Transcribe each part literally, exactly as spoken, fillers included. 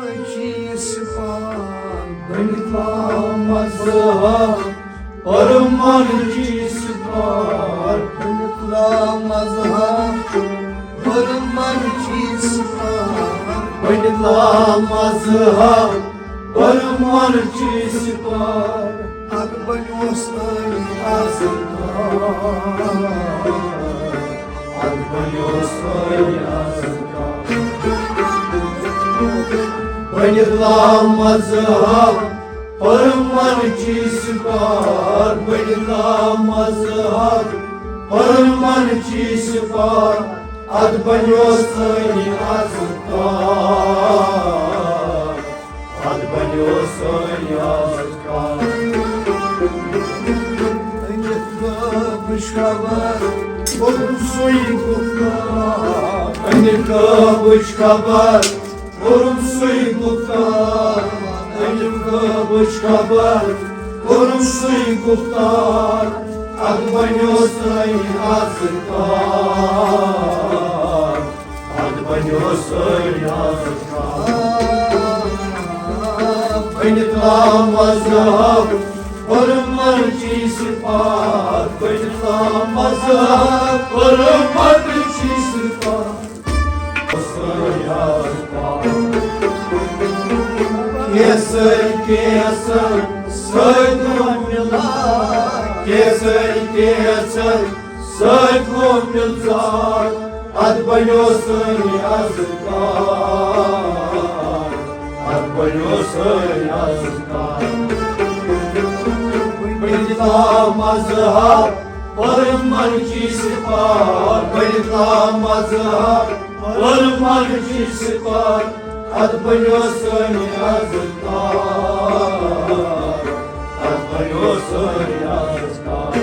چی سپار، بٔنِتھ آو مذہب پرمن چی سپار۔ بٔنِتھ آو مذہب پرمن چی سپار۔ بٔنِتھ آو مذہب پرمن چی سپار۔ اَدٕ بَنیوس ٲنی آزٕکار۔ اَدٕ بَنیوس ٲنی آزٕکار۔ بٔنِتھ آو مذہب پرمن چی سپار۔ بٔنِتھ آو مذہب پرمن چی سپار۔ اَدٕ بَنیوس ٲنی آزٕکار۔ اَدٕ بَنیوس ٲنی آزٕکار۔ أنِتھ غٲبٕچ خبر، کوٚرُن سُے گُفتار۔ أنِتھ غٲبٕچ خبر، کوٚرُن سُے گُفتار۔ أنِتھ غٲبٕچ خبر، کوٚرُن سُے گُفتار۔ اَدٕ بَنیوس ٲنی آزٕکار۔ اَدٕ بَنیوس ٲنی آزٕکار۔ بٔنِتھ آو مذہب پرمن چی سپار۔ بٔنِتھ آو مذہب پرمن چی سپار۔ ٲنی آزٕکار۔ کینٛژھے کینٛژھن سۭتۍ گوٚو مِلان۔ کینٛژھے کینٛژھن سۭتۍ گوٚو مِلژار۔ اَدٕ بَنیوس ٲنی آزٕکار۔ اَدٕ بَنیوس ٲنی آزٕکار۔ بٔنِتھ آو مذہب پرمن چی سپار۔ بٔنِتھ آو مذہب پرمن چی سپار۔ اَدٕ بَنیوس ٲنی آزٕکار۔ اَدٕ بَنیوس ٲنی آزٕکار۔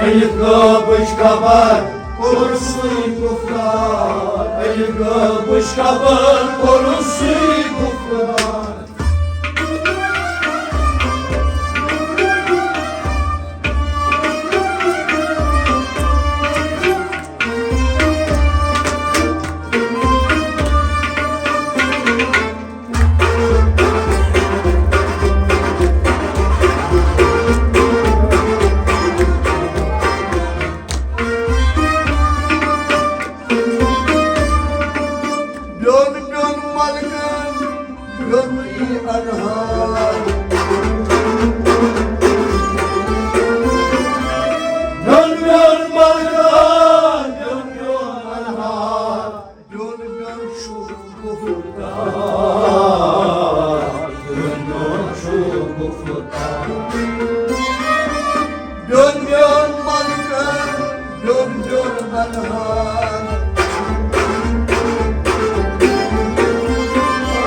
أنِتھ غٲبٕچ خبر، کوٚرُن سُے گُفتار۔ أنِتھ غٲبٕچ خبر، کوٚرُن سُے گُفتار۔ بیوٚن بیوٚن ملکن، بیوٚنُے انہار۔ بیوٚن بیوٚن ملکن، بیوٚن بیوٚن انہار۔ بیوٚن بیوٚن چھُ گُفتار۔ بیوٚن بیوٚن چھُ گُفتار۔ بیوٚن بیوٚن ملکن، بیوٚن بیوٚن انہار۔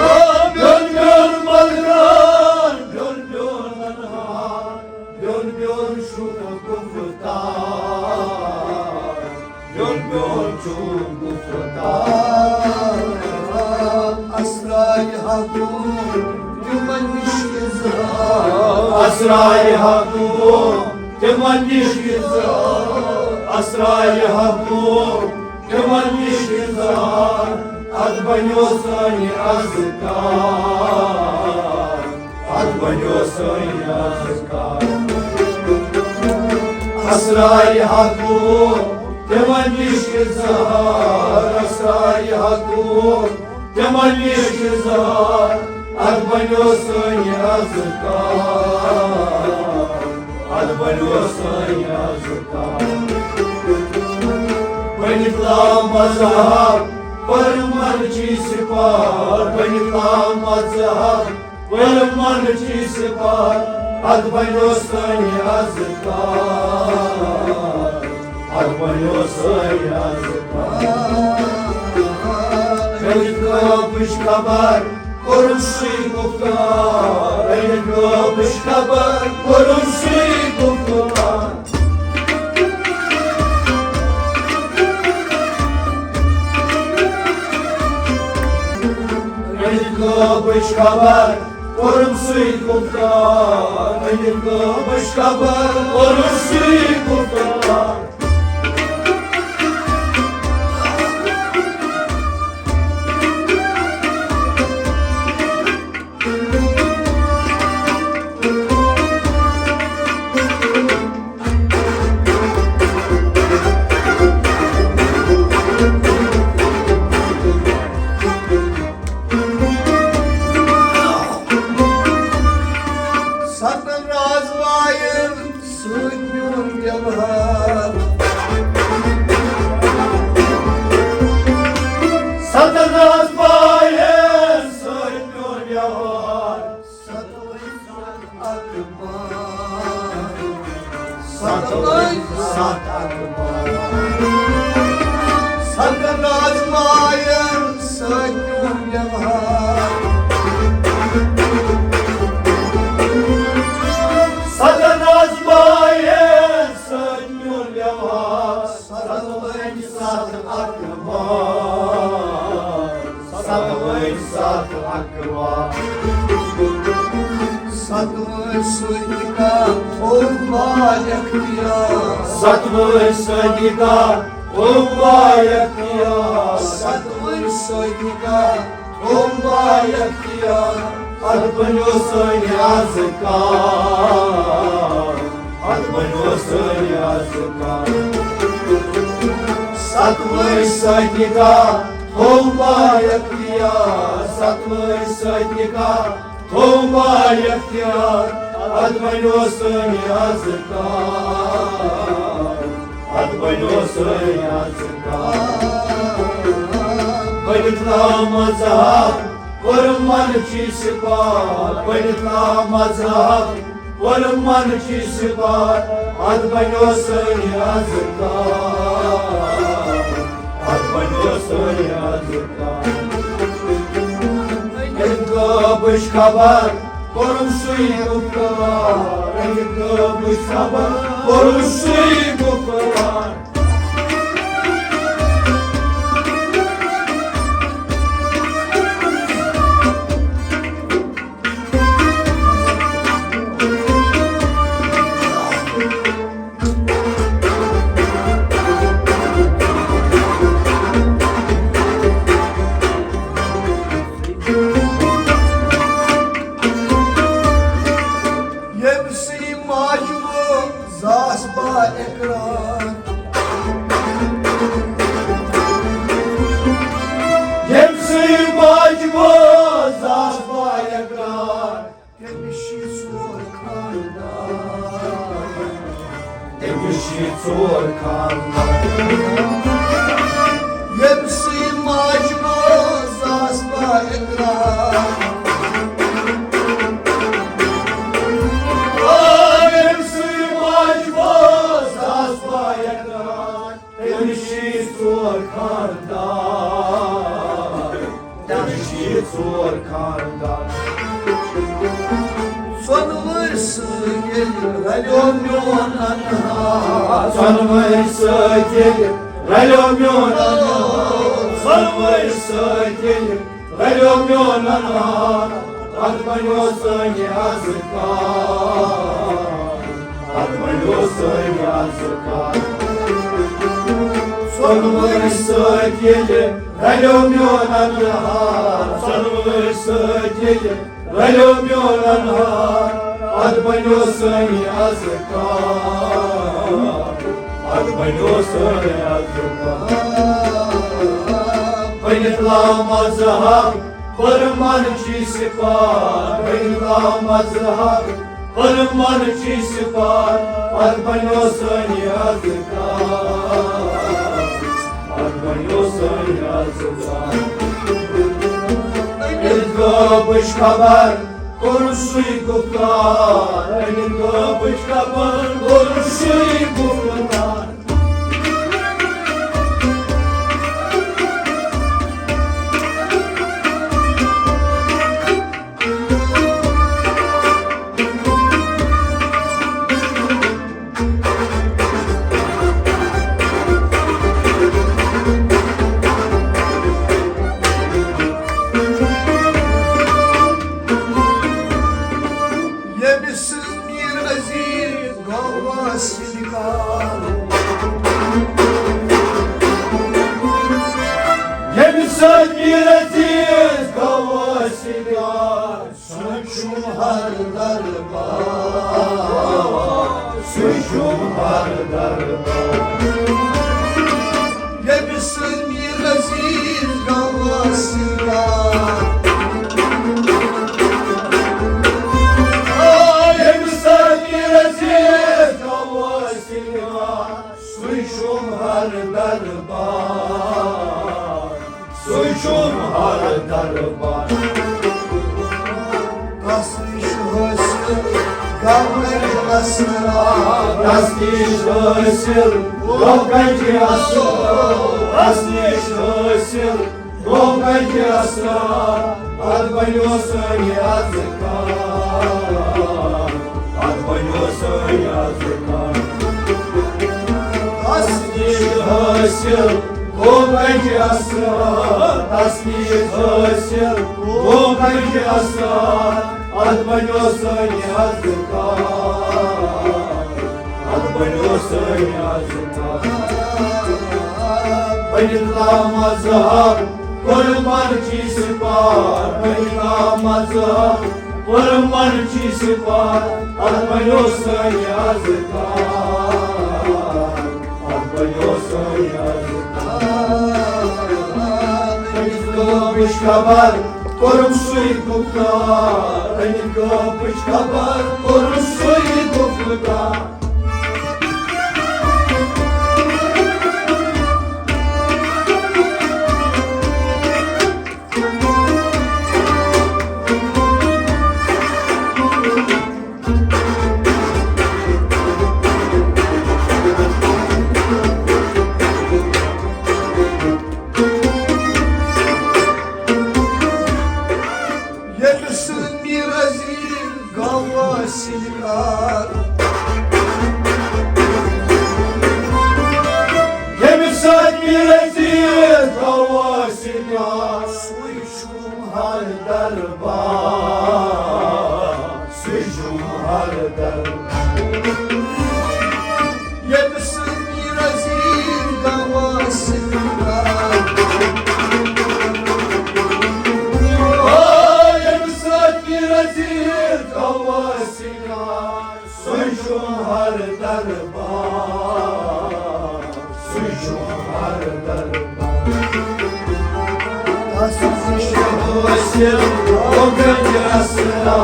آ، بیوٚن بیوٚن ملکن، بیوٚن بیوٚن انہار۔ بیوٚن بیوٚن چھُ گُفتار۔ بیوٚن بیوٚن چھُ گُفتار۔ اسرارِ حق گوٚو تِمن نِش اظہار۔ اسرارِ حق گوٚو تِمن نِش اظہار۔ اسرارِ حق گوٚو تِمن نِش اظہار۔ اَدٕ بَنیوس ٲنی آزٕکار۔ اَدٕ بَنیوس ٲنی آزٕکار۔ اسرارِ حق گوٚو تِمن نِش اظہار۔ اسرارِ حق گوٚو تِمن نِش اظہار۔ اَدٕ بَنیوس ٲنی آزٕکار۔ اَدٕ بَنیوس ٲنی آزٕکار۔ بٔنِتھ آو مذہب پرمن چی سپار۔ بٔنِتھ آو مذہب پرمن چی سپار۔ اَدٕ بَنیوس ٲنی آزٕکار۔ اَدٕ بَنیوس ٲنی آزٕکار۔ أنِتھ غٲبٕچ خبر، کوٚرُن سُے گُفتار۔ أنِتھ غٲبٕچ خبر، کوٚرُن سُے گُفتار۔ أنِتھ غٲبٕچ خبر، کوٚرُن سُے گُفتار۔ أنِتھ غٲبٕچ خبر، کوٚرُن سُے گُفتار۔ ستوٲے ساتھ اکبر۔ ستوٲے سۭتۍ نِکاح اوٚن با اختیار۔ ستوٲے سۭتۍ نِکاح اوٚن با اختیار۔ ستوٲے سۭتۍ نِکاح اوٚن با اختیار۔ اتھ بنیو سٲنۍ آز کار۔ اتھ بنیو سٲنۍ آز کار۔ ستوٲے سۭتۍ نِکاح تھوٚو با اختیار۔ ستوٲے سۭتۍ نِکاح تھوٚو با اختیار۔ اتھ بنیو سٲنۍ آز کار۔ اتھ بنیو سٲنۍ آز کار۔ بٔنِتھ آو مذہب، کوٚرُم منچی سپار۔ بٔنِتھ آو مذہب، کوٚرُم منچی سپار۔ اتھ بنیو سٲنۍ آز کار۔ اتھ بنیو سٲنۍ آز کار۔ أمۍ گٲبٕچ خبر کوٚرُم سُے گُفتار۔ أمۍ گٲبٕچ خبر کوٚرُم سُے گُفتار۔ ییٚمہِ سٕے ماجہِ ووٚن زاس با اقرار۔ ییٚمہِ سٕے ماجہِ ووٚن زاس با اقرار۔ تٔمِس چھِ ژور خاندان۔ تٔمِس چھِ ژور خاندان۔ ییٚمہِ سٕے ماجہِ ووٚن زاس با اقرار۔ آ، ییٚمہِ سٕے ماجہِ ووٚن زاس با اقرار۔ تٔمِس چھِ ژور خاندان۔ تٔمِس چھِ ژور خاندان۔ ژۄنوَے سۭتۍ ییٚلہِ رلیو میون انہار۔ ژۄنوَے سۭتۍ ییٚلہِ رلیو میون انہار۔ ژۄنوَے سۭتۍ ییٚلہِ رلیو میون انہار۔ اتھ بنیو سٲنۍ آز کار۔ اتھ بنیو سٲنۍ آز کار۔ ژۄنوَے سۭتۍ ییٚلہِ رلیو میون انہار۔ ژۄنوَے سۭتۍ ییٚلہِ رلیو میون انہار۔ اتھ بنیو سٲنۍ آز کار۔ اتھ بنیو سٲنۍ آز کار۔ بٔنِتھ آو مذہب، کوٚرُم منچی سپار۔ بٔنِتھ آو مذہب، کوٚرُم منچی سپار۔ اتھ بنیو سٲنۍ آز کار۔ اتھ بنیو سٲنۍ آز کار۔ أمِس گٲبٕچ خبر کوٚر سُے گُفتار۔ أمِس گٲبٕچ خبر کوٚر سُے گُفتار۔ ییٚمہِ سۭتۍ میٖر عزیز گوٚو وٲصِل کار۔ ییٚمہِ سۭتۍ میٖر عزیز گوٚو وٲصِل کار۔ سُے چھُم ہر دربار، سُے چھُم ہر دربار۔ ییٚمہِ سۭتۍ میٖر عزیز گوٚو وٲصِل کار۔ آ، ییٚمہِ سۭتۍ میٖر عزیز گوٚو وٲصِل کار۔ سُے چھُم ہر دربار، سُے چھُم ہر دربار۔ تس نِش حٲصِل گوٚو گنجہِ اسرار۔ تس نِش حٲصِل گوٚو گنجہِ اسرار۔ تس نِش حٲصِل گوٚو گنجہِ اسرار۔ اتھ بنیو سٲنۍ آز کار۔ اتھ بنیو سٲنۍ آز کار۔ تس نِش حٲصِل گوٚو گنجہِ اثر، تس نِش حٲصِل، گوٚو گنجہِ اثر، اتھ بنیو سٲنۍ اذکار، اتھ بنیو سٲنۍ اذکار۔ بٔنِتھ لامذہب، کوٚرُن مرچی سپار، بٔنِتھ لامذہب، کوٚرُن مرچی سپار، اتھ بنیو سٲنۍ اذکار۔ اتھ بنیو سٲنۍ اذکار۔ أمِس گٲو وٕچھ خبر، کوٚرُم سُے گُفتار۔ أمِس گٲو وٕچھ خبر، کوٚرُم سُے گُفتار۔ ییٚمہِ سۭتۍ میٖر عزیز گوٚو سِنکار۔ ییٚمہِ سۭتۍ میٖر عزیز گوٚو سِنکار۔ سُے چھُم ہر دربار، سُے چھُم ہر دربار۔ ییٚمہِ سۭتۍ میٖر عزیز گوٚو سِنکار۔ آ، ییٚمہِ سۭتۍ میٖر عزیز گوٚو سِنکار۔ سُے چھُم ہر دربار، سُے چھُم ہر دربار۔ تس نِش حٲصِل گوٚو گنجہِ اثرا،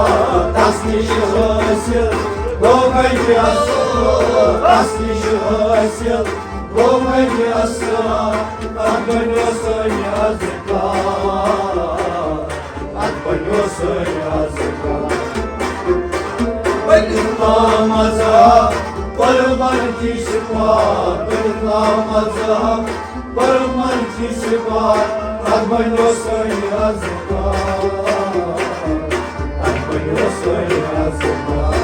تس نِش حٲصِل گوٚو گنجہِ اثرا، تس نِش حٲصِل گوٚو گنجہِ اثرا، اتھ بنیو سٲنۍ اذکار۔ اتھ بنیو سٲنۍ اذکار۔ بٔنِتھ لامذہب، پرمن کی سپار۔ بٔنِتھ لامذہب، پرمن کی سپار۔ اتھ بنیو سٲنۍ اذکار۔ اتھ بنیو سٲنۍ اذکار۔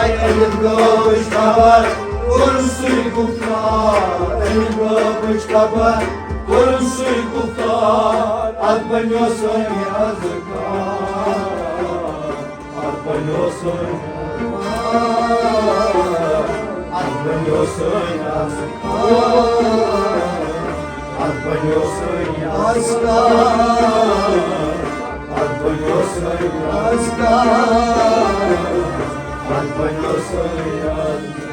آے أمِس گٲو وٕچھ خبر، کوٚرُن سُے گُفتار۔ أمِس گٲو وٕچھ خبر، کوٚرُن سُے گُفتار۔ اتھ بنیو سٲنۍ اذکار، اتھ بنیو سٲنۍ اذکار، اتھ بنیو سٲنۍ اذکار، اتھ بنیو سٲنۍ اذکار، اتھ بنیو سٲنۍ اذکار، اتھ بنیو سٲنۍ اذکار۔